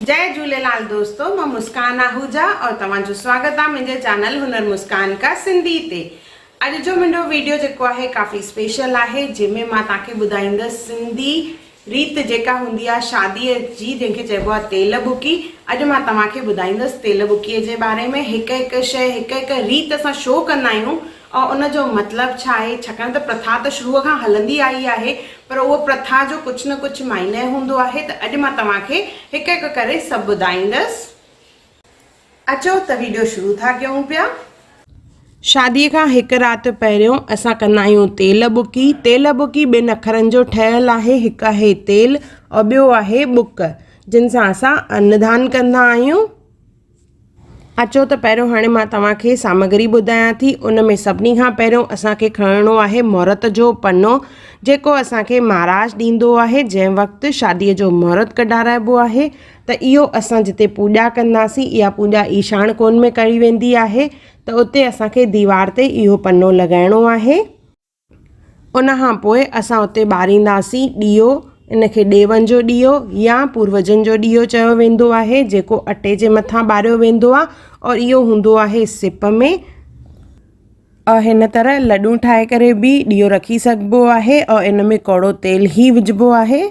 جئي جهوليلال دوستو مان مسڪان آهوجا اور توهان جو سواگت آ منهنجي چينل هنر مسڪان ڪا سنڌي تي اڄ جو منهنجو ويڊيو جيڪو آهي ڪافي اسپيشل آهي جنهن ۾ مان توهان کي ٻڌائيندس سنڌي ريت جيڪا هوندي آ شادي جي جنهن کي چئبو آ تيل ٻڪي اڄ مان توهان کي ٻڌائيندس تيل ٻڪي جي باري ۾ هڪ هڪ شئي هڪ هڪ ريت اسان شو ڪندا آهيون ۽ ان جو مطلب ڇا آهي؟ ڇاڪاڻ ته پرٿا ته شروع کان هلندي آئي آهي پر اهو پرٿا جو ڪجهه نه ڪجهه معنيٰ هوندو آهي ته اڄ مان توهان کي هڪ هڪ ڪري سڀ ٻڌائيندس. اچو ته ويڊيو شروع ٿا ڪيون پيا. شاديء کان هڪ رات پهريون اسان ڪندا آهيون تيل ٻڪي. تيل ٻڪي ٻن اکرن جو ٺهيل آهي هڪ آهي تيل ۽ ٻيو آهي ٻڪ جن سان اسان ان دان ڪندا آهيون. اچو ته پهريون هاڻي مان توهان کي سامگري ٻڌايان ٿي ان ۾ سڀني کان پهريون اسان کي کڻڻو آهي مهورت جو پنو جيڪو اسان کي مهاراج ڏيندو آهي جنهن وقت شادي جو مهورت ڪڍارائبو آهي ته اهو اسان جتي پوڄا ڪنداسين اها پوڄا ايشاڻ ڪون ۾ ڪئي ويندي آهي ته اتي اسان کي ديوار تي اهو پنو لڳائڻو آهي. ان کان پوء اسان اتي ٻارينداسين ڏيئو، ان کي ڏيون جو ڏيئو يا پوروجن جو ڏيئو چيو ويندو آهي، جيڪو اٽي جي مٿان ٻاريو ويندو آهي اور اهو هوندو آهي سپ ۾. اور هن طرح لڏون ٺاهي ڪري به ڏيئو رکي سگهبو آهي اور ان ۾ ڪوڙو تيل ئي وجهبو آهي.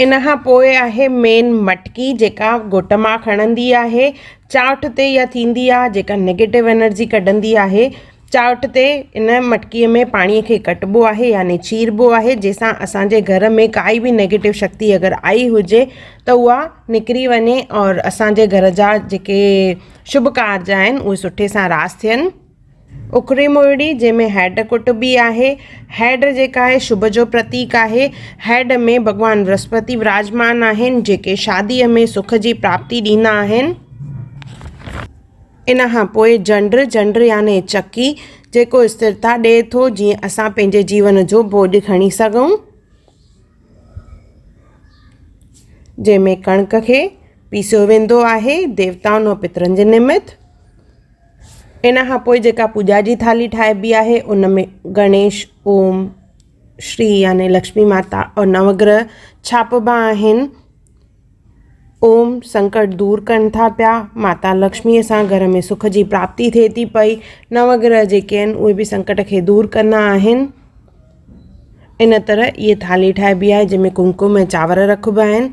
ان کان پوء آهي مين مٽڪي جيڪا گهوٽ ماء کڻندي آهي چانئٺ تي اها ٿيندي آهي جيڪا نيگيٽو انرجي ڪڍندي آهي چانئٺ تي ان مٽڪيء ۾ پاڻيء کي ڪٽبو آهي يعني چيربو آهي جنهن سان اسان جي گهر ۾ ڪائي به نيگيٽو شڪتي اگر آئي هجي ته اها نڪري وڃي اور اسان جي گهر جا جيڪي شڀ ڪارج آهن اهي سٺي سان راس ٿين. اکري موئڙي جنهن ۾ هيڊ ڪٽبي آهي. هيڊ جيڪا آهي شڀ جو پرتيڪ آهي. هيڊ ۾ ڀڳوان برهسپتي وراجمان آهن جيڪي شاديء ۾ سک جي پراپتي ڏيندا آهن. ان کان پوء جنڊ، جنڊ يعني چڪي، جيڪو اسٿرتا ڏئي ٿو جيئن اسان پنهنجي جيون جو بوڄ کڻي سگهون. جنهن ۾ ڪڻڪ کي پيسيو ويندو آهي ديوتائن ۽ پترن جي نمت. ان کان پوء جيڪا پوڄا جي ٿالهي ٺاهبي آهي ان ۾ گڻيش، اوم، شري يعني لڪشمي ماتا اور نوگرهه ڇاپبا آهن. اوم سنڪٽ دور ڪن ٿا پيا، ماتا لڪشميء سان گهر ۾ سک جي پراپتي ٿئي ٿي پئي، نوگرهه جيڪي آهن اهي به سنڪٽ کي دور ڪندا آهن. ان طرح اهي ٿالهي ٺاهبي آهي جنهن ۾ ڪمڪم ۽ چانور رکبا آهن.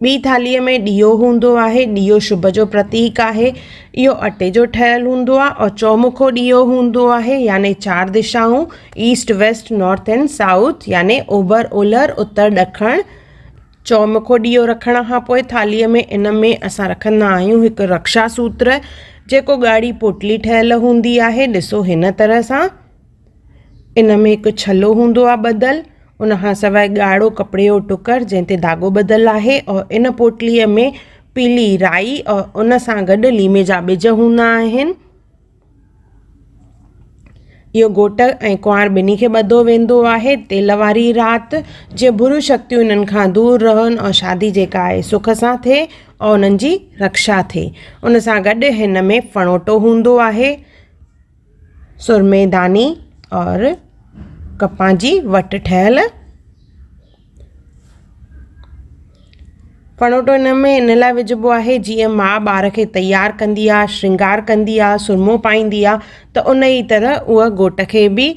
ٻي ٿالهيء ۾ ڏيئو هوندو آهي. ڏيئو شڀ جو پرتيڪ آهي. اهو اٽي جو ٺهيل هوندو آهي اور چومکو ڏيئو هوندو آهي يعني چار دشائون east, west, north and south يعني اوڀر، اولهه، اتر، ڏکڻ. چومکو ڏيئو رکڻ کان پوء ٿالهيء ۾ ان ۾ اسان رکندا آهيون هڪ رڪشا سوتر جيڪو ڳاڙهي پوٽلي ٺهيل هوندي آهي. ڏسو هن طرح سان. ان ۾ هڪ ڇلو هوندو آهي ٻڌل، ان کان سواءِ ڳاڙهو ڪپڙي جو ٽڪر جنهن تي ڌاڳو ٻڌل آهي اور ان پوٽليءَ ۾ پيلي رائي اور ان سان گڏ ليمي جا ٻج هوندا آهن. اهو گهوٽ ۽ ڪنوار ٻنهي کي ٻڌو ويندو آهي تيل واري رات جيئن بريون شڪتيون انهن کان دور رهن اور شادي جيڪا آهي سک سان ٿئي اور انهن جي رڪشا ٿئي. ان سان گڏ هن ۾ ڦڻوٽو هوندو آهي. سرمي داني اور ڪپان جي وٽ ٺهيل. ڦڻوٽو ان ۾ ان لاءِ وجهبو آهي جيئن ماءُ ٻار کي تيار ڪندي آهي شرنگار ڪندي آهي سرمو پائيندي آهي ته ان ئي طرح اها گهوٽ کي به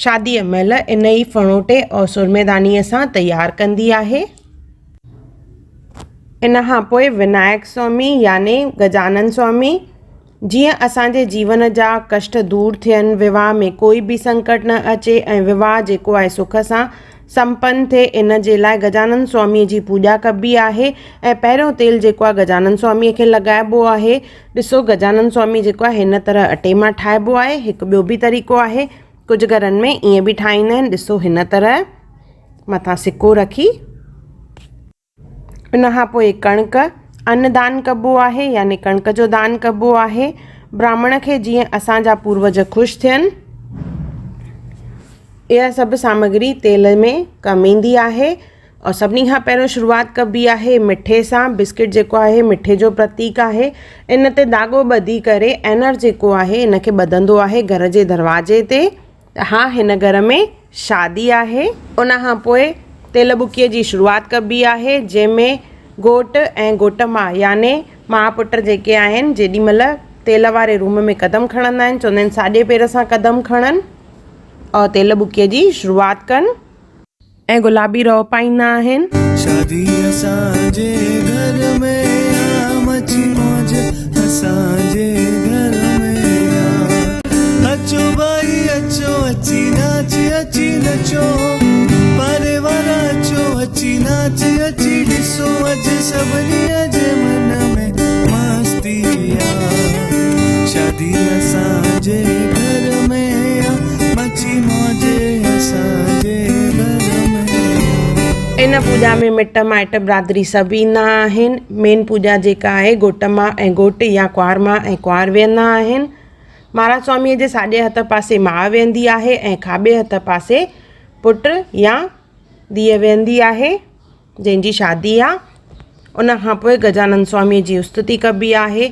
شاديءَ مهل ان ئي ڦڻوٽي اور سرمي دانيءَ سان تيار ڪندي آهي. ان کان پوءِ ونايڪ سوامي يعني گجانن سوامي. جيئن اسان جي جيون جا ڪشٽ دور ٿين، وواهه ۾ ڪوئي به سنڪٽ نه اچي ۽ وواهه جيڪو آهي سک سان سمپن ٿئي ان جي لاء گجانن سواميء جي پوڄا ڪبي آهي ۽ پهريون تيل جيڪو آهي گجانن سواميء کي لڳائبو آهي. ڏسو گجانن سوامي جيڪو آهي هن طرح اٽي مان ٺاهبو آهي. هڪ ٻيو به طريقو آهي ڪجهه گهرن ۾ ائين به ٺاهيندا آهن ڏسو هن طرح مٿان سڪو رکي. ان کان پوء ڪڻڪ ان دان ڪبو آهي يعني ڪڻڪ جو دان ڪبو آهي براهمڻ کي جيئن اسان جا پوروج خوش ٿين. اها سڀ سامگري تيل ۾ ڪم ايندي آهي اور سڀني کان پهريون شروعات ڪبي آهي مٺي سان بسڪيٽ جيڪو آهي مٺي جو پرتيڪ آهي ان تي ڌاڳو ٻڌي ڪري اينر جيڪو آهي ان کي ٻڌندو آهي گهر جي دروازي تي. ته ها هن گهر ۾ شادي آهي. ان کان پوء تيل ٻڪيء جي شروعات ڪبي آهي، جنهن ۾ گهوٽ ۽ گهوٽ ماء يعني ماء پٽ جيڪي آهن، جيڏي مهل تيل واري روم ۾ قدم کڻندا آهن، چوندا آهن ساڄي پير سان قدم کڻن اور تيل ٻڪيء جي شروعات ڪن. ۽ گلابي رئو پائيندا آهن. شادي اسان جي گهر ۾ آ مچي موج اسان جي گهر ۾ آ اچو ڀائي اچو اچي ناچ اچي نچو پاري وارا اچو اچي ناچ اچي ڏسو اڄ سڀني جي من ۾ مستي آ شادي اسان جي گهر ۾ آ مچي موج اسان جي گهر ۾ آ. ان پوڄا ۾ مٽ مائٽ برادري سڀ ايندا آهن. مين پوڄا جيڪا آهي گهوٽ ماء ۽ گهوٽ يا ڪنوار ماء ۽ ڪنوار ويهندا آهن. مهاراج سواميء جي ساڄي هٿ پاسي ماء ويهندي آهي ۽ کاٻي هٿ پاسي پٽ يا ڌيء ويهندي آهي جنهن جي شادي آ. ان کان پوء گجانند سواميء جي استتي ڪبي آهي.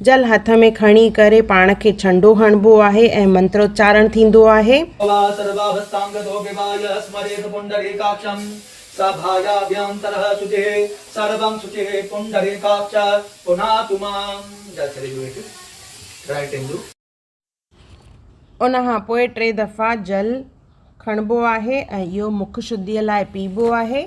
جل هٿ ۾ کڻي ڪري پاڻ کي ڇنڊو هڻبو آهي ۽ منتروچارڻ ٿيندو آهي. ان کان پوء ٽي دفعا جل کڻبو آهي ۽ اهو مک شڌيء لاء پيئبو آهي.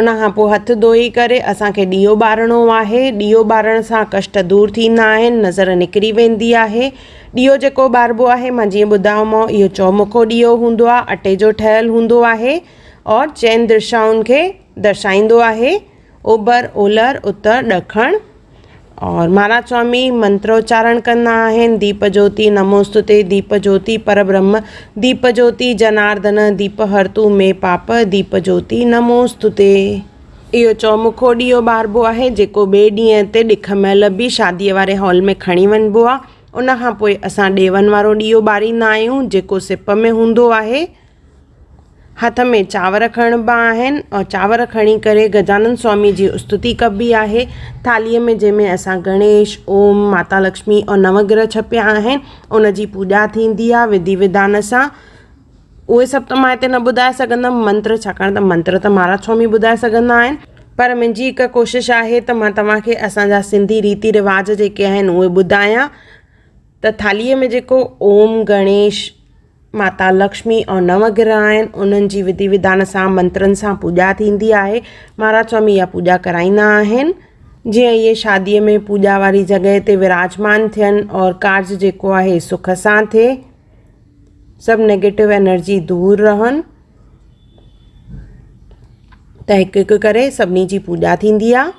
ان کان پوء هٿ ڌوئي ڪري اسان کي ڏيئو ٻارڻو آهي. ڏيئو ٻارڻ سان ڪشٽ دور ٿيندا آهن، نظر نڪري ويندي آهي. ڏيئو جيڪو ٻاربو آهي، مان جيئن ٻڌايومانو اهو چؤمکو ڏيئو هوندو آهي، اٽي جو ٺهيل هوندو آهي اور چئن درشائن کي درشائيندو آهي، اوڀر، اولهه، اتر، ڏکڻ. اور مهاراج سوامي منتروچارڻ ڪندا آهن، ديپ جوتي نموستتي، ديپ جوتي پربرهم، ديپ جوتي جناردن، ديپ هرتو مي پاپ، ديپ جوتي نموستتي. اهو چؤمکو ڏيئو ٻاربو آهي، جيڪو ٻئي ڏينهن تي ڏک مهل به شاديء واري هال ۾ کڻي وڃبو آهي. ان کان پوء اسان ڏيون وارو ڏيئو ٻاريندا آهيون، جيڪو سپ ۾ هوندو آهي. هٿ ۾ چانور کڻبا آهن ۽ چانور کڻي ڪري گجانند سوامي جي استتي ڪبي آهي ٿالهيء ۾ جنهن ۾ اسان گڻيش، اوم، ماتا لڪشمي ۽ نوگرهه ڇپيا آهن ان جي پوڄا ٿيندي آهي وڌي وڌان سان اهي سڀ ته مان هتي نه ٻڌائي سگهندم منتر ڇاڪاڻ ته منتر ته مهاراج سوامي ٻڌائي سگهندا آهن پر منهنجي هڪ ڪوشش آهي ته مان توهان کي اسان جا سنڌي ريتي رواج جيڪي آهن اهي ٻڌايان ته ٿالهيء ۾ جيڪو اوم، گڻيش، ماتا لڪشمي ۽ نو گرهه آهن انهن جي وڌي وڌان سان منترن سان پوڄا ٿيندي آهي مهاراج سوامي اها پوڄا ڪرائيندا آهن جيئن اهي شاديء ۾ پوڄا واري جڳهه تي وراجمان ٿين اور ڪارج جيڪو آهي سک سان ٿئي سڀ نيگيٽو انرجي دور رهن ته هڪ هڪ ڪري سڀني جي پوڄا ٿيندي آهي.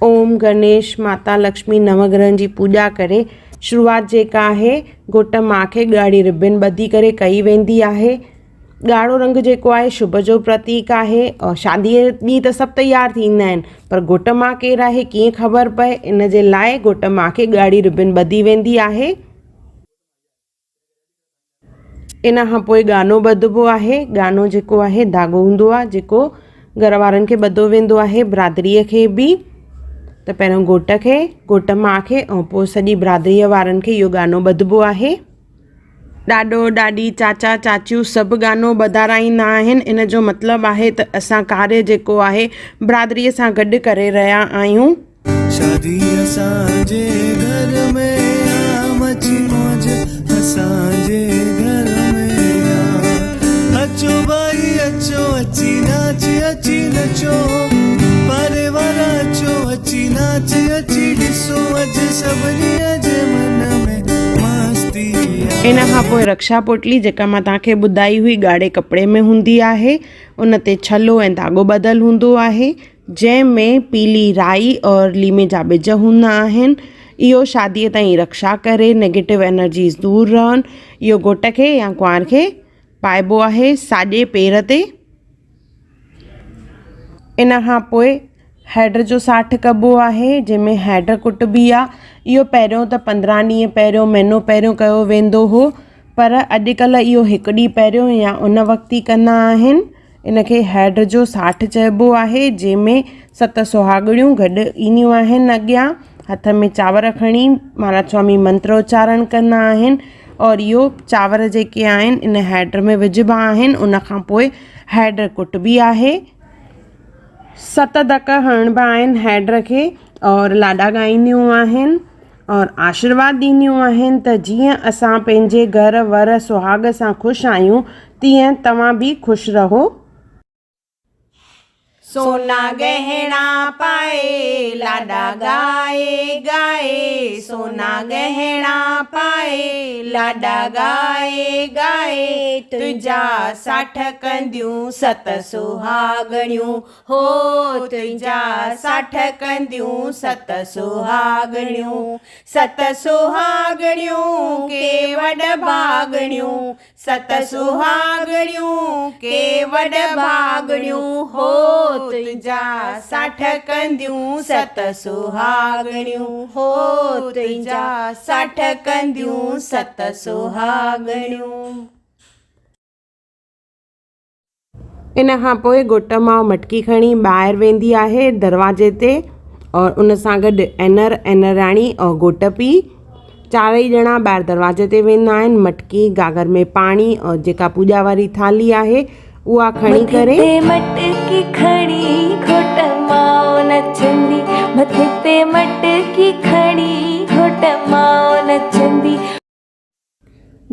اوم گڻيش ماتا لڪشمي نوگرهن جي پوڄا ڪري شروعات جيڪا آهي گهوٽ ماء کي ڳاڙهي ربن ٻڌي ڪري ڪئي ويندي آهي ڳاڙهو رنگ جيڪو آهي شڀ جو پرتيڪ آهي اور شاديء ڏينهن ته سڀ تيار ٿيندا آهن پر گهوٽ ماء ڪير آهي ڪيئن خبر پئي ان جي لاء گهوٽ ماء کي ڳاڙهي ربن ٻڌي ويندي آهي. ان کان پوء ڳانو ٻڌبو آهي. ڳانو جيڪو آهي ڌاڳو هوندو آهي جيڪو گهر وارن کي ٻڌو ويندو آهي برادريء کي به ته پهريون گهوٽ کي گهوٽ ماء کي ۽ پوء سڄي برادريء وارن کي اهو ڳانو ٻڌبو آهي. ڏاڏو ڏاڏي چاچا چاچيون سڀ ڳانو ٻڌارائيندا آهن ان جو مطلب آهي ته اسان ڪاريه جيڪو آهي برادريء سان گڏ ڪري رهيا آهيون. شادي اسان جي گهر ۾ آ مچي موج اسان جي گهر ۾ آ اچو ڀائي اچو اچي ناچ اچي نچو پاري وارا اچو اچي ناچ اچي ڏسو اڄ سڀني جي من ۾ مستي آ. ان کان پوء رڪشا پوٽلي جيڪا مان توهان کي ٻڌائي هئي ڳاڙهي ڪپڙي ۾ هوندي آهي ان تي ڇلو ۽ ڌاڳو ٻڌل هوندو آهي جنهن ۾ پيلي رائي اور ليمي جا ٻج هوندا آهن. اهو شاديء تائين رڪشا ڪري نيگيٽو انرجيز دور رهن. اهو گهوٽ کي يا ڪنوار کي پائبو آهي ساڄي پير تي. ان کان پوء هيڊ جو ساٺ ڪبو آهي جنهن ۾ هيڊ ڪٽبي آهي. اهو پهريون ته 15 ڏينهن پهريون مهينو پهريون ڪيو ويندو هو پر اڄڪلهه اهو هڪ ڏينهن پهريون يا ان وقت ئي ڪندا آهن. ان کي هيڊ جو ساٺ چئبو آهي، جنهن ۾ ست سهاڳڻيون گڏ اينديون آهن اڳيان هٿ ۾ چانور کڻي مهاراج سوامي منتر اچارڻ ڪندا آهن اور اهو چانور جيڪي آهن ان هيڊ ۾ وجهبا آهن ان کان پوء هيڊ ڪٽبي آهي. ست ڌڪ هڻبا آهن هيڊ کي اور لاڏا ڳائينديون آهن اور آشيرواد ڏينديون آهن ته جيئن اسان پنهنجي گهر ور سهاڳ سان خوش آهيون تيئن توهان به خوش رهو. سونا ڳهڻا پائي لاڏا ڳائي ڳائي سونا ڳهڻا پائي لاڏا ڳائي ڳائي تنهنجا ساٺ ڪنديون ست سهاڳڻيون هو تنهنجا ساٺ ڪنديون ست سهاڳڻيون ست سهاڳڻيون ڪي وڏ ڀاڳڻيون ست سهاڳڻيون ڪي وڏ ڀاڳڻيون هو تنهنجا ساٺ ڪنديون ست سهاڳڻيون هو تنهنجا ساٺ ڪنديون ست سهاڳڻيون. ان کان پوء گهوٽ ماء مٽڪي کڻي ٻاهر ويندي آهي دروازي تي اور ان سان گڏ اينر، اينراڻي اور گهوٽ پيء چارئي ڄڻا ٻاهر دروازي تي ويندا آهن مٽڪي گاگر ۾ پاڻي اور جيڪا پوڄا واري ٿالهي آهي اها کڻي ڪري. مٿي تي مٽڪي کڻي گهوٽ ماء نچندي مٿي تي مٽڪي کڻي گهوٽ ماء نچندي.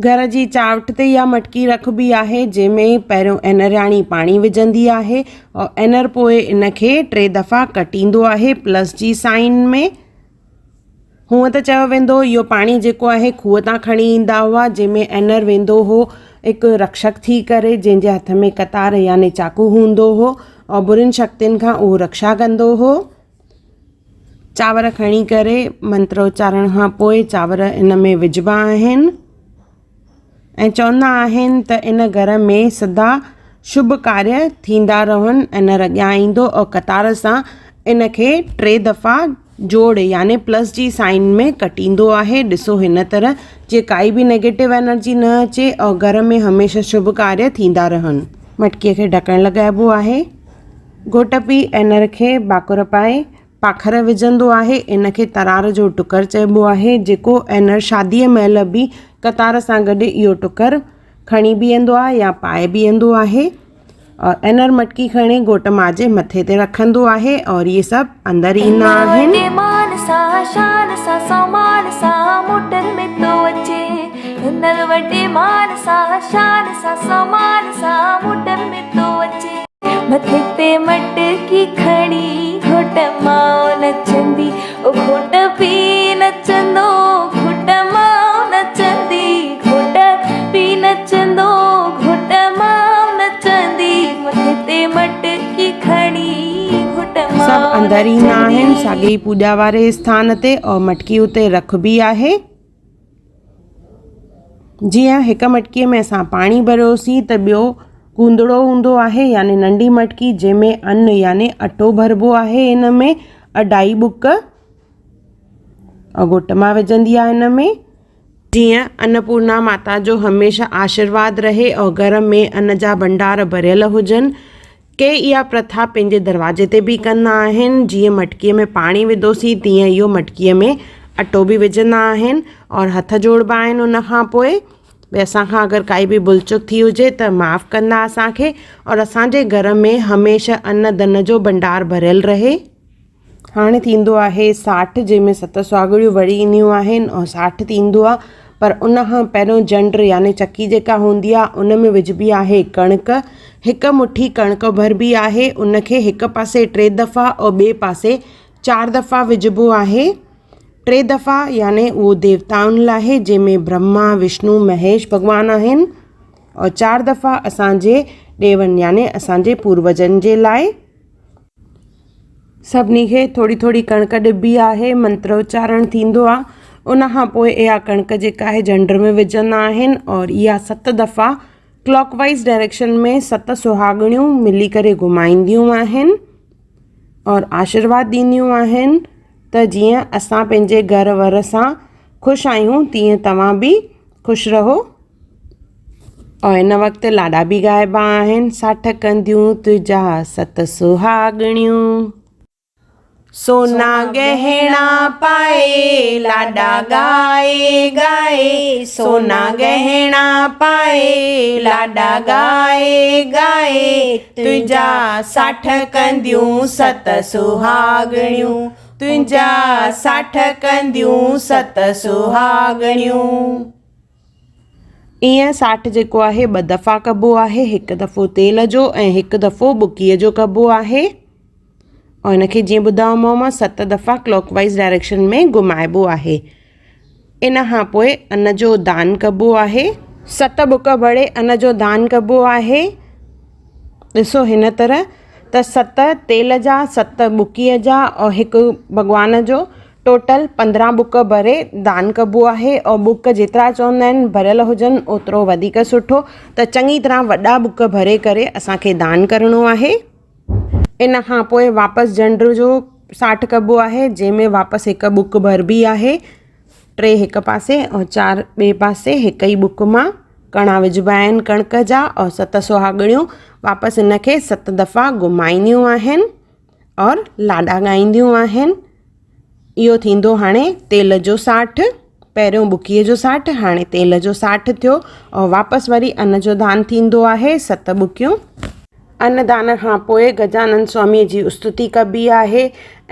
گهر جي چانئٺ تي اها مٽڪي رکبي آهي، جنهن ۾ پهريون اينرياڻي پاڻي وجهندي آهي ۽ اينر پوء ان کي ٽي دفعا ڪٽيندو آهي پلس جي سائن ۾. هونء ته چيو ويندو هو اهو پاڻي جيڪو آهي کوهه تان کڻي ايندا هئا، جنهن ۾ اينر ويندو هو هڪ رڪشڪ ٿي ڪري، جنهن جي هٿ ۾ قطار يعني چاقو هوندو هو ۽ برين شڪتين کان اهو رڪشا ڪندو هو. چانور کڻي ڪري منتر اچارڻ کان پوء چانور ان ۾ وجهبا آهن ۽ چوندا آهن ته ان گهر ۾ سدا شڀ ڪاريه ٿيندا رهن ان اڳيان ايندو اور قطار سان ان کي ٽي دفعا جوڙ يعني پلس جي سائن ۾ ڪٽيندو آهي ڏسو هن طرح جي ڪائي به نيگيٽو انرجي نه اچي اور گهر ۾ هميشه شڀ ڪاريه ٿيندا رهن. مٽڪي کي ڍڪڻ لڳائبو آهي. گهوٽ پيء اينر کي ڀاڪر پائي پاکر وجهندو آهي. ان کي ترار جو ٽڪر چئبو آهي، جيڪو اينر شاديء مهل به قطار سان گڏ اهو ٽڪر کڻي بيهندو آهي يا پائي بيهندو آهي. اور اينر مٽڪي کڻي گهوٽ ماء جي مٿي تي رکندو آهي اور اهي سڀ اندر ايندا آهن. وڏي مان سان شان سان سامان سان موٽر ۾ ٿو اچي هنر وڏي مان سان شان سان سامان سان موٽر ۾ ٿو اچي. مٿي تي مٽڪي کڻي گهوٽ ماء نچندي او گهوٽ پي نچندو گهوٽ ماء نچندي گهوٽ پي نچندو گهوٽ ماء نچندي مٿي تي مٽڪي کڻي گهوٽ ماء سڀ اندر ايندا آهن نچندي. ساڳي ئي پوڄا واري اسٿان تي اور مٽڪي اتي رکبي آهي. جيئن هڪ مٽڪيء ۾ اسان پاڻي ڀريوسين ته ٻيو گوندڙو هوندو آهي يعني ننڍي مٽڪي جنهن ۾ ان يعني اٽو ڀربو آهي ان ۾ اڍائي ٻڪ ۽ گهوٽ مان وجهندي آهي ان ۾ جيئن انپورڻا ماتا جو هميشه آشيرواد رهي ۽ گهر ۾ ان جا ڀنڊار ڀريل هجن ڪي اها پرٿا پنهنجي دروازي تي به ڪندا آهن، جيئن مٽڪيء ۾ پاڻي وڌوسين تيئن اهو مٽڪيء ۾ اٽو به وجهندا آهن اور هٿ جوڙبا آهن ان کان پوء ڀئي اسان کان اگر ڪائي به ڀل چڪ ٿي هجي ته معاف ڪندا اسان کي اور اسان جي گهر ۾ هميشه ان ڌن جو ڀنڊار ڀريل رهي. هاڻي ٿيندو آهي ساٺ جنهن ۾ ست سهاڳڻيون وري اينديون آهن ۽ ساٺ ٿيندو آهي پر ان کان پهريون جنڊ يعني چڪي جيڪا هوندي آهي ان ۾ وجهبي آهي ڪڻڪ هڪ مٺي ڪڻڪ ڀربي آهي ان کي هڪ پاسي ٽي دفعا ۽ ٻئي پاسي چار دفعا وجهبو آهي ٽي دفعا يعني اهو ديوتائن لاء آهي جنهن ۾ برهما وشنو مهيش ڀڳوان آهن ۽ چار دفعا اسان جي ڏيون يعني اسان جي پوروجن جي لاء. سڀني کي ٿوري ٿوري ڪڻڪ ڏبي آهي منتر اچارڻ ٿيندو آهي ان کان پوءِ اها ڪڻڪ جيڪا آهي جنڊ ۾ وجهندا آهن اور اها ست دفعا ڪلاڪ وائيز ڊائريڪشن ۾ ست سهاڳڻيون ملي ڪري گهمائينديون آهن اور آشيرواد ڏينديون آهن ته جيئن اسان پنهنجي گهر ور سان خوش آهيون تيئن توهان به خوش رهو. ۽ ان وقت لاڏا به ڳائبا آهن، ساٺ ڪنديون تنهنجا ست سهاڳڻيون. سونا ڳهڻا پائي لاڏا ڳائي ڳائي سونا ڳهڻا پائي لاڏا ڳائي ڳائي تنهنجا ساٺ ڪنديون ست سهاڳڻيون تنهنجا ساٺ ڪنديون ست سهاڳڻيون. ايئن ساٺ جيڪو آهي ٻه دفعا ڪبو آهي هڪ دفعو تيل جو ۽ هڪ دفعو ٻڪيء جو ڪبو آهي ۽ هن کي جيئن ٻڌايومانو مان ست دفعا ڪلاڪ وائيز ڊائريڪشن ۾ گهمائبو آهي ان کان پوء ان جو دان ڪبو آهي. ست ٻڪ ڀري ان جو دان ڪبو آهي. ڏسو هن طرح ته ست تيل جا ست ٻڪيء جا اور هڪ ڀڳوان جو ٽوٽل 15 ٻڪ ڀري دان ڪبو آهي اور ٻڪ جيترا چوندا آهن ڀريل هجن اوترو وڌيڪ سٺو ته چڱي طرح وڏا ٻڪ ڀري ڪري اسان کي دان ڪرڻو آهي. ان کان پوء واپس جنڊ جو ساٺ ڪبو آهي جنهن ۾ واپس هڪ ٻڪ ڀربي آهي ٽي هڪ پاسي ۽ چار ٻئي پاسي هڪ ئي ٻڪ مان ڪڻا وجهبا آهن ڪڻڪ جا اور ست سهاڳڻيون واپس ان کي ست دفعا گهمائينديون آهن اور لاڏا ڳائينديون آهن اهو ٿيندو هاڻي تيل جو ساٺ پهريون ٻڪيء جو ساٺ هاڻي تيل جو ساٺ ٿيو اور واپس وري ان جو دان ٿيندو آهي ست ٻڪيون ان دان کان پوء گجانند سواميء جي استتي ڪبي آهي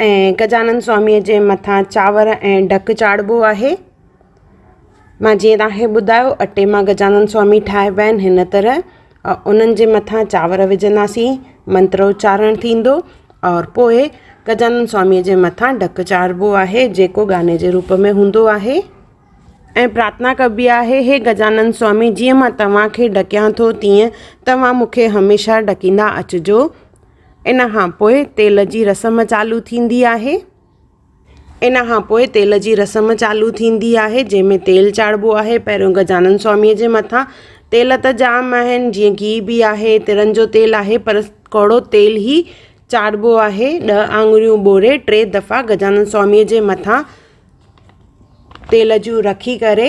۽ گجانند سواميء جي مٿان چانور ۽ ڍڪ چاڙهبو آهي مان جيئن توهان کي ٻڌايو اٽي مان گجانند سوامي ٺاهبا آهن هن طرح انهن جي مٿان چانور وجهنداسين منتر اچارڻ ٿيندو اور پوء گجانند سواميء جي مٿان ڍڪ چاڙهبو آهي جيڪو گاني جي روپ ۾ هوندو آهي ۽ پرارٿنا ڪبي آهي هي گجانند سوامي جيئن مان توهان کي ڍڪيان ٿو تيئن توهان مون کي هميشه ڍڪيندا اچجو ان کان پوء تيل جي رسم چالو ٿيندي آهي. ان کان پوء تيل جي رسم چالو ٿيندي آهي جنهن ۾ تيل چاڙهبو آهي پهريون گجانند سواميء جي مٿان تيل ته جام آهن جيئن گيهه به آهي ترن جو تيل آهي پر ڪوڙو تيل ئي چاڙهبو آهي ڏهه آڱريون ٻوڙي ٽي دفعا گجانند سواميء جي مٿان تيل جون رکي ڪري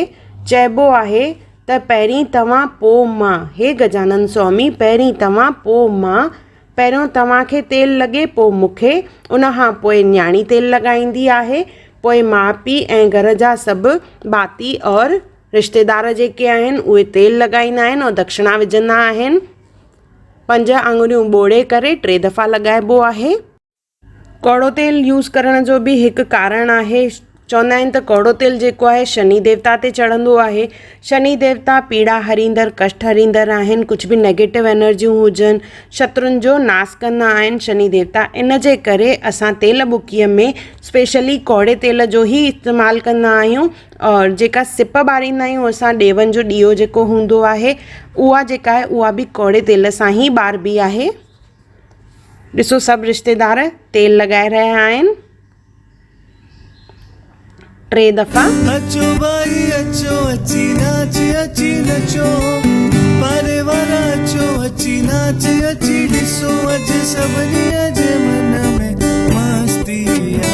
چئبو آهي ته پهرين توهان پوء مان هي گجانند سوامي پهرين توهان پوء مان پهريون توهان کي تيل لڳي پوء مون کي، ان کان پوء نياڻي تيل لڳائيندي آهي، پوء ماء پيء ۽ گهر جا سڀ ڀاتي اور رشتيدار جيڪي آهن اهي تيل لڳائيندا آهن اور دڪشڻا وجهندا آهن. پنج آڱريون ٻوڙي ڪري ٽي دفعا لڳائبو آهي. ڪوڙو تيل يوز ڪرڻ جو به هڪ ڪارڻ آهي چوندا آهن ته ڪوڙو تيل جيڪو آهي شني ديوتا تي چڙهندو آهي شني ديوتا پيڙا هريندڙ ڪشٽ هريندڙ آهن ڪجهه به نيگيٽو انرجيون هجن شترن جو ناس ڪندا آهن شني ديوتا ان جي ڪري اسان تيل ٻڪيء ۾ اسپيشلي ڪوڙي تيل جو ئي استعمال ڪندا آهيون اور جيڪا سپ ٻاريندا آهيون اسان ڏيون جو ڏيئو جيڪو هوندو آهي اها جيڪا آهي اها به ڪوڙي تيل سان ئي ٻاربي آهي ڏسو سڀ رشتيدار تيل لڳائي رهيا آهن ٽي دفعا. اچو ڀائي اچو اچي ناچ اچي نچو پاڙي وارا اچو اچي ناچ اچي ڏسو اڄ سڀني جي من ۾ مستي آ.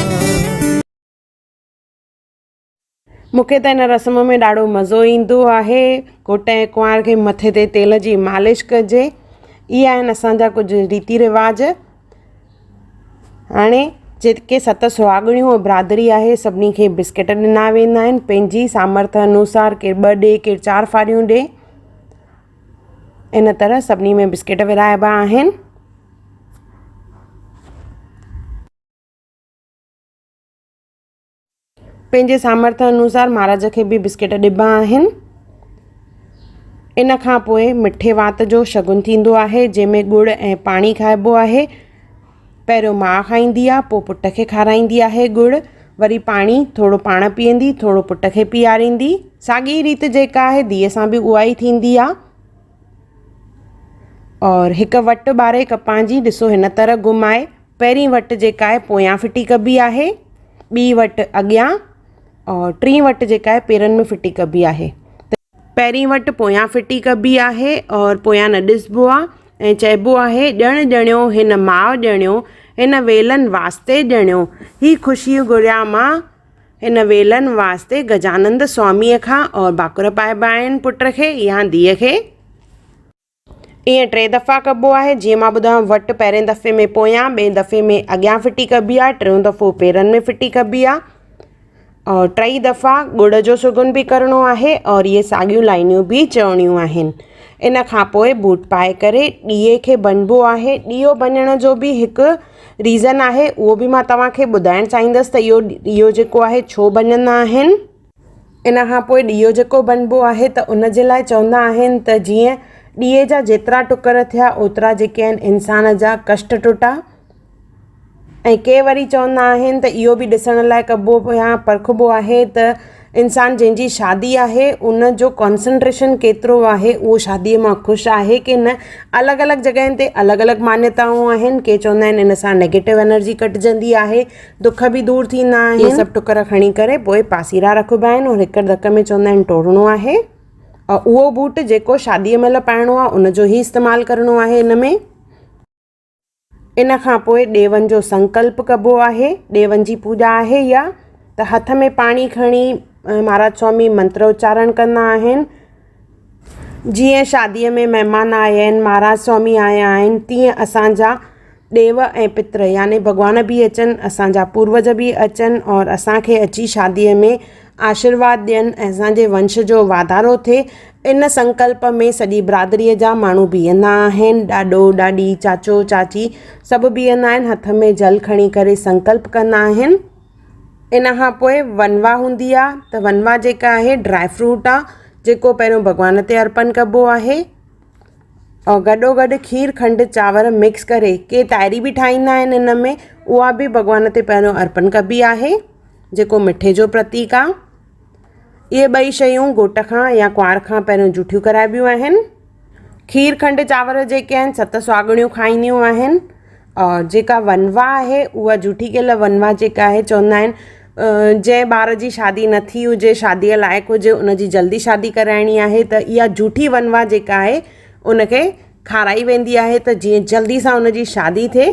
مون کي ته ان رسم ۾ ڏاڍو مزو ايندو آهي گهوٽ ۽ ڪنوار کي مٿي تي تيل جي مالش ڪجي اهي آهن اسان جا ڪجهه ريتي رواج هاڻي جيڪي ست سهاڳڻيون برادري آهي سڀني کي بسڪيٽ ڏنا ويندا آهن پنهنجي سامرٿ انوسار ڪير ٻه ڏي ڪير چار ڦاريون ڏي ان طرح سڀني ۾ بسڪيٽ ورهائبا آهن. پنهنجي سامرٿ انوسار مهاراج کي به بسڪيٽ ڏبا آهن. ان کان پوء مٺي وات جو شگن ٿيندو آهي جنهن ۾ ڳڙ ۽ پاڻي کائبو آهي. پهريون ماء کائيندي آهي پوء پٽ کي کارائيندي آهي ڳڙ وري پاڻي ٿورو پاڻ پيئندي ٿورو پٽ کي پياريندي. ساڳي ريت جيڪا آهي ڌيء سان به اها ئي ٿيندي آهي. اور هڪ وٽ ٻاري ڪپان جي ڏسو هن طرح گهمائي. پهرين وٽ جيڪا آهي پويان ڦٽي ڪبي آهي، ٻي وٽ اڳيان اور ٽين وٽ جيڪا آهي پيرن ۾ ڦٽي ڪبي آهي. پهرين وٽ پويان ڦٽي ڪبي آهي اور پويان نه ڏسبو آهي ۽ چئبو آهي ڄڻ ڄڻيو هن ماء ڄڻيو هن ويلن واسطي ڄڻيو هي خوشي گهريان مان هن ويلن واسطي گجانند سواميء کان اور ڀاڪر پائبا آهن پٽ کي يا ڌيء کي. ائين ٽي دفعا ڪبو آهي، جيئن مان ٻڌايو وٽ پهرين دفعي ۾ پويان، ٻئي دفعي ۾ اڳيان ڦٽي ڪبي آهي، ٽيون دفعو پيرن ۾ ڦٽي ڪبي آهي اور ٽئي دفعا ڳڙ جو سڳن به ڪرڻو آهي اور اهي ساڳيون لائنيون به چوڻيون آهن. ان کان پوء بوٽ پائي ڪري ڏيئي کي ڀڃبو آهي. ڏيئو ڀڃڻ جو به هڪ ريزن آهي اهو به مان توهان کي ٻڌائڻ چاهيندس ته اهو ڏيئو جيڪو آهي ڇو ڀڃندا آهن. ان کان پوء ڏيئو جيڪو بنبو آهي ته ان جي لاء چوندا آهن ته جيئن ڏيئي جا جيترا ٽڪر ٿيا اوترا جيڪي آهن انسان جا ڪشٽ ٽٽا ۽ ڪي وري چوندا آهن ته اهو به ڏسڻ لاء ڪبو يا پرکبو آهي ته انسان جنهن جي شادي آهي ان جو ڪانسنٽريشن ڪيترو آهي اهو شاديء مان خوش آهي ڪي نه. الڳ الڳ جڳهين تي الڳ الڳ مانيتائون آهن ڪي چوندا آهن ان سان نيگيٽو انرجي ڪٽجندي آهي. دک به دور ٿيندا آهن. اهي سڀ ٽڪر کڻي ڪري پوء پاسيرا رکبا آهن اور هڪ ڌڪ ۾ چوندا آهن ٽوڙڻو آهي اور اهو بوٽ جيڪو شاديء مهل پائڻو آهي ان جو ئي استعمال ڪرڻو آهي ان ۾. ان کان پوء ڏيون جو سنڪلپ ڪبو آهي. ڏيون جي پوڄا آهي اها ته هٿ ۾ پاڻي کڻي مهاراج سوامي منتر اچارڻ ڪندا آهن. جيئن شاديء ۾ مهمان آيا آهن، مهاراج سوامي آيا آهن، تيئن اسان جا ڏيو ۽ پتر يعني ڀڳوان به اچن، اسان جا پوروج به اچن اور اسان کي اچي شاديء ۾ آشيرواد ڏين ۽ اسان جي ونش جو واڌارو ٿئي. ان سنڪلپ ۾ سڄي برادريء جا ماڻهو بيهندا آهن، ڏاڏو، ڏاڏي، چاچو، چاچي سڀ بيهندا آهن، هٿ ۾ جل کڻي ڪري سنڪلپ ڪندا آهن. ان کان پوء ونوا هوندي آ ته ونوا جيڪا آهي ڊرائي فروٽ آ جيڪو پهريون ڀڳوان تي ارپن ڪبو آهي اور گڏو گڏ کير کنڊ چانور مڪس ڪري ڪي تائري به ٺاهيندا آهن ان ۾ اها به ڀڳوان تي پهريون ارپن ڪبي آهي جيڪو مٺي جو پرتيڪ آ اهي ٻئي شيون گهوٽ کان يا ڪنوار کان پهريون جوٺيون ڪرائبيون آهن کير کنڊ چانور جيڪي آهن ست سهاڳڻيون کائينديون آهن اور جيڪا ونوا آهي اها جوٺي ڪيل ونوا جيڪا آهي چوندا آهن جنهن ٻار جي شادي نه ٿي هجي شاديء لائق هجي ان جي جلدي شادي ڪرائڻي آهي ته اها جوٺي ونوا جيڪا آهي ان کي کارائي ويندي آهي ته جيئن جلدي سان ان جي شادي ٿئي.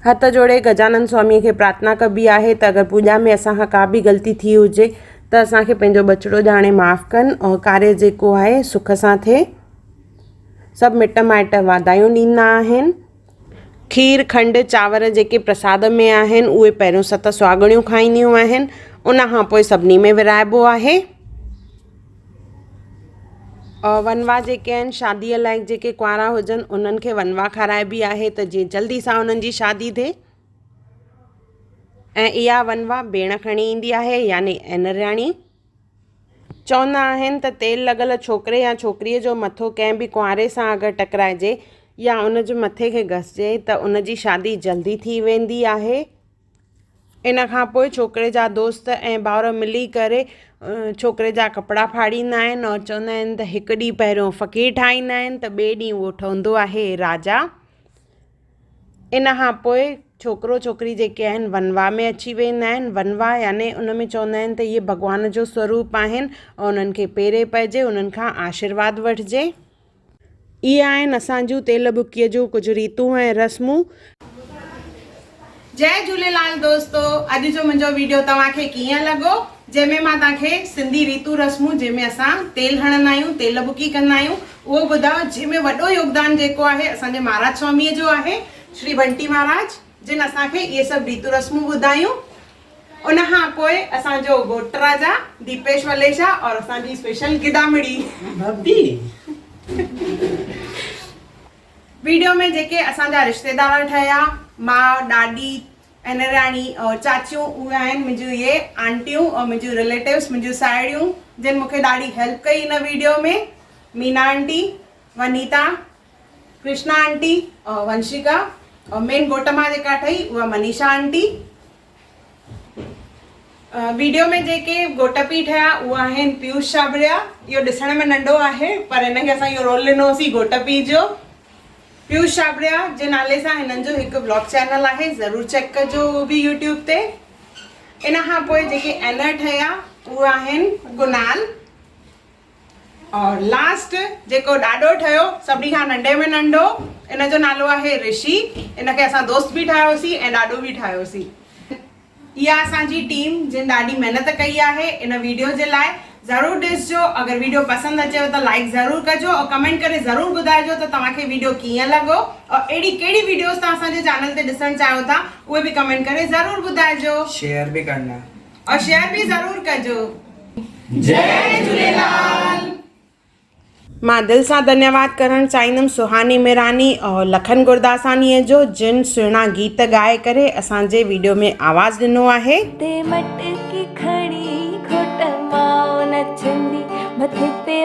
هٿ جوڙي گجانند سواميء کي پرارٿنا ڪبي آهي ته اگر پوڄا ۾ اسان کان ڪا به غلطي ٿي هجي ته اسان کي پنهنجو ٻچڙو ڄاڻي معاف ڪن ۽ ڪاريه جيڪو آهي سک سان ٿئي. سڀ مٽ مائٽ واڌايون ڏيندا آهن. کير، کنڊ، چانور جيڪي پرساد ۾ آهن اهي پهريون ست سهاڳڻيون کائينديون آهن ان کان پوء سڀني ۾ ورهائبو آهي. ونوا جيڪي آهن شاديء لائق جيڪي ڪنوارا هجن انهن کي ونوا کارائبي آهي ته جيئن جلدي سان انهن جي شادي ٿئي ۽ اها ونوا ڀيڻ کڻي ايندي آهي يعني اينرياڻي چوندا آهن ته تيل لڳل ڇوڪري يا ڇوڪريء جو مٿو ڪنهن به ڪنواري سان اگر ٽڪرائجي يا ان جي مٿي کي گهسجي ته ان جي شادي جلدي ٿي ويندي آهي. ان کان پوء ڇوڪري جا دوست ۽ ڀائر ملي ڪري ڇوڪري جا ڪپڙا ڦاڙيندا آهن اور چوندا آهن ته هڪ ڏينهن پهريون فقير ٺاهيندا آهن ته ٻئي ڏينهن اهو ٺهندو آهي راجا. ان کان پوء ڇوڪرو ڇوڪري جيڪي آهن ونوا ۾ اچي ويندا آهن. ونوا يعني ان ۾ چوندا آهن ته اهي ڀڳوان جو سوروپ آهن اور انهن کي پيري پئجي انهن کان آشيرواد وٺجي. اهي آهن اسان جون تيل ٻڪيء جون ڪجهه ريتون ۽ رسمون. جئي جهوليلال دوستو اڄ جو منهنجو ويڊيو توهان کي ڪيئن لڳو جنهن ۾ مان توهان کي سنڌي ريتون رسمون جنهن ۾ اسان تيل هڻندا آهيون تيل ٻڪي ڪندا آهيون اهو ٻڌايو جنهن ۾ وڏو يوگدان جيڪو آهي اسان جي مهاراج سواميء جو آهي شري بنٽي مهاراج جن اسان کي اهي سڀ ريتون رسمون ٻڌايون ان کان پوء اسان جو گهوٽ راجا ديپيش وليشا اور اسان جي اسپيشل گدامڙي ڀڀي ويڊيو ۾ جيڪي اسان جا رشتيدار ٺهيا ماء ڏاڏي انراڻي اور چاچيون اهي آهن منهنجون اهي آنٽيون اور منهنجون رليٽوز منهنجون ساهيڙيون جن مون کي ڏاڍي هيلپ ڪئي ان video ۾ Meena aunty Vanita Krishna aunty اور ونشيڪا اور مين گهوٽ مان جيڪا ٺهي اها منيشا آنٽي ويڊيو ۾ جيڪي گهوٽ پيء ٺهيا اهي آهن پيوش ڇاٻڙيا اهو ڏسڻ ۾ ننڍو آهي پر هن کي اسان اهو رول ڏنو هوسين گهوٽ پيء جو پيوش ڇاٻڙيا جي نالي سان هنن جو هڪ بلاگ چينل آهي ضرور چيڪ ڪجو اهو به يوٽيوب تي ان کان پوء جيڪي اينر ٺهيا اهي آهن ڪنال اور لاسٽ جيڪو ڏاڏو ٺهيو سڀني کان ننڍي ۾ ننڍو ان جو نالو آهي رشي ان کي اسان دوست به ٺاهيوسين ۽ ڏاڏو به ٺاهيوسين. اها اسان جي ٽيم جن ڏاڍي محنت ڪئي آهي ان ويڊيو جي لاء ضرور ڏسجو. اگر ويڊيو پسند اچيو ته لائيڪ ضرور ڪجو اور ڪمينٽ ڪري ضرور ٻڌائجو ته توهان کي ويڊيو ڪيئن لڳو اور اهڙي ڪهڙي ويڊيوز توهان اسان جي چينل تي ڏسڻ چاهيو ٿا اهي به ڪمينٽ ڪري ضرور ٻڌائجو. شيئر به ڪرنا. اور شيئر به ضرور ڪجو. جئي جهوليلال. مان دل سان ڌنيواد ڪرڻ چاهيندم سهاني ميراني اور لکن گرداسانيء جو جن سهڻا گيت ڳائي ڪري اسان جي ويڊيو ۾ آواز ڏنو آهي. تي مٽڪي کڻي گهوٽ ماء نچندي مٿي تي.